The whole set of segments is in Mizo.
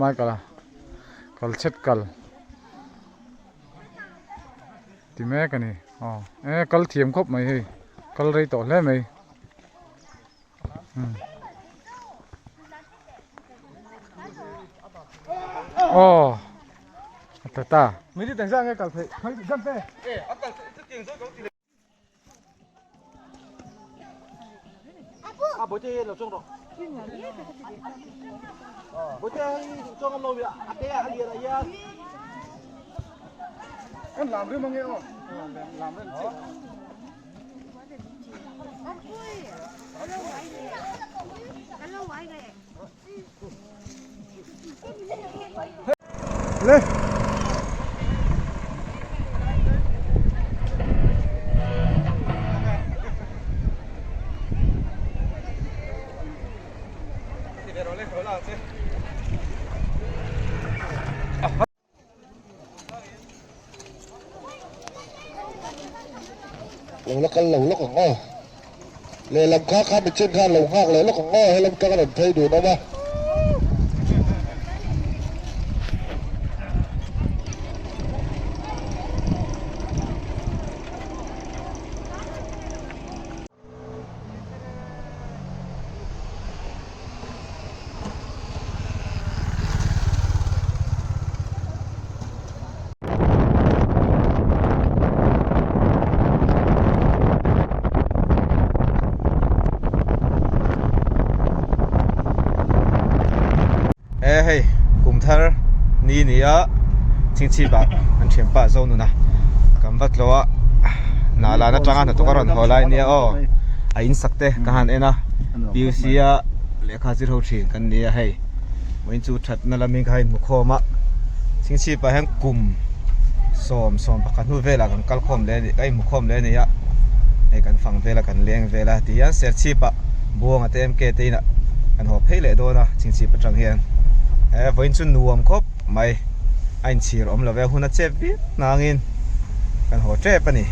Michael a kal chhet kal ti mek a ni aw e kal thiam khawp mai hei kal rei tawh hle mai aw a ta ta. Le. Lo la kal lo lawk ang aw. Lehlam kha kha michin khan lo nghak leh lawk ang aw, helam tang a rawn phei dun awm a. E hei kum thar ni ni a chingchip ah an thian pah zo nun a kan va tlawh a hnah atanga hnathawk a rawn haw lai ania aw a in sak te ka han en a PUC a lehkha zir ho thin kan ni a hei vawiin chu thatna lamin kha a inhmu khawm a chingchip ah hian kum 10 11 hnu velah kan kal khawm leh a ni ka inhmu khawm leh a ni a hei kan fang vel a kan leng vel a tihian serchhip ah Buanga te MK te inah kan haw phei leh dawn a chingchip atang hian e vawiin chu nuam khawp mai a inchhir awm lo ve hun a chep viau nangin kan haw tep a ni.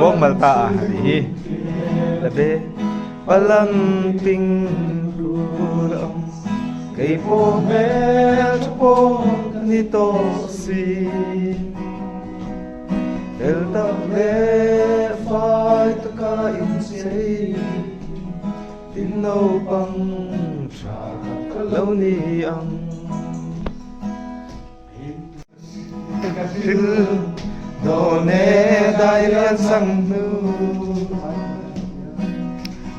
Bawk mal ta a ni hi labe palam ping tur a awm kei pawh hmel tha pawh ka ni tawh si. Fel tak leh fai taka inchei tin naupang tha ka lo ni ang. Thil dawn e dai lian sang hnu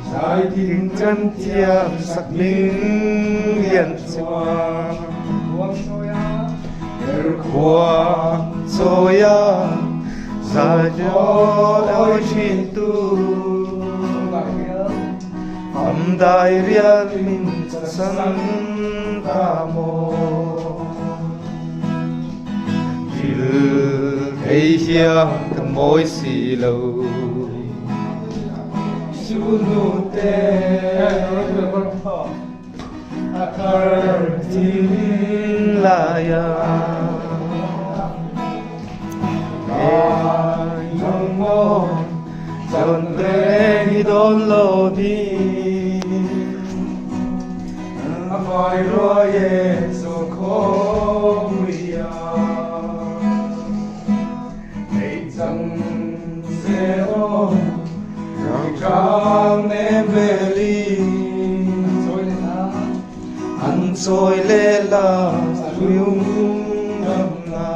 Zai thing chan thiam sak hming lian chuan Herkhua chawia zai thawl awi thin tu Am dai rial min chasan ta maw Thil thei hian ka mawi si lo Sulhnute a thar thin laia Ngai nang maw chon reng i dawn lo ni A vai ruai e chaw khawmuia Nei chang se aw rang chang nem veli An chawi leh la lung dam la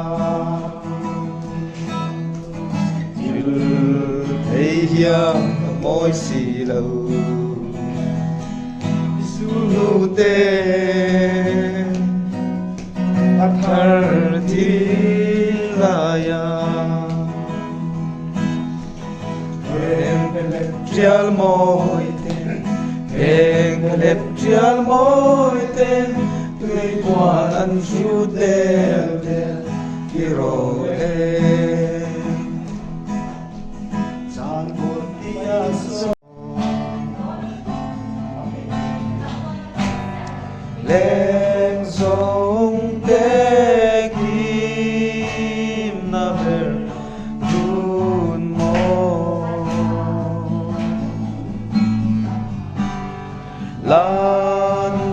Thil thei hian ka mawi si lo Sulhnute A thar thin lai a Heng pelep tial mawi te Heng pelep tial mawi te Tui kuan an hrut del del Ti rawh e Chan bawt tia saw Leng zawng te kim na ber dun maw La nu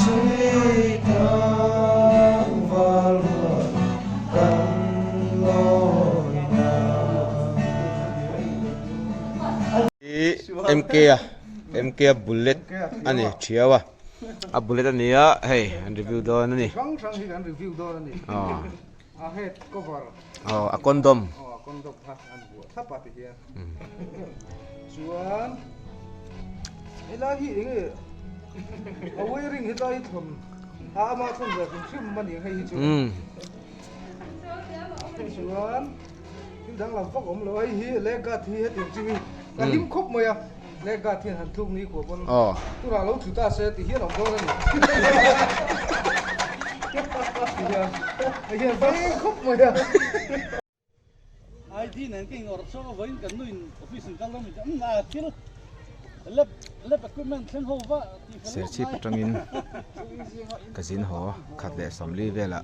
chhui thang val rual kan lawi na. MK a MK a bullet a ni thiau a a bullet a ni a hei an review dawn a ni hrang hrang hi kan review dawn a ni a head cover aw a condom aw a condom kha an vuah thlap a ti hian chuan helai hi enge a wiring helai hi thlawn a ama thlawn ve hrim hrim a ni ang hei hi chu chuan Thil danglam vak awm lo a, hei hi leg guard hi hetiang chi hi a hlim khawp mai a, leg guard hian han tluk ni khuap pawn tunah lo thu ta se ti hian awm dawn a ni ti hian hei hian veng khawp mai a. ID nen ka inawrh chhuak a vawiin kan nuin office in kal dawn min ti a, a thil lab lab equipment thleng ho va tih fel lawk Serchhip mai. atangin ka zin haw khat leh sawmli velah.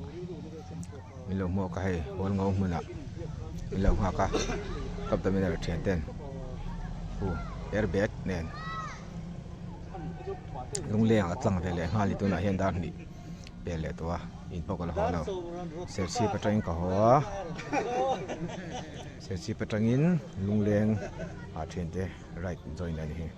Min lo hmuak a hei hual ngo hmunah min lo nghak a top dominator thian ten hu airbag nen lungleng a tlang ve leh nghal ni tunah hian dar hnih pel leh tawh a in pawh ka la haw lo serchhip atangin ka haw a serchhip atangin lungleng ah thian te ride join a ni hi.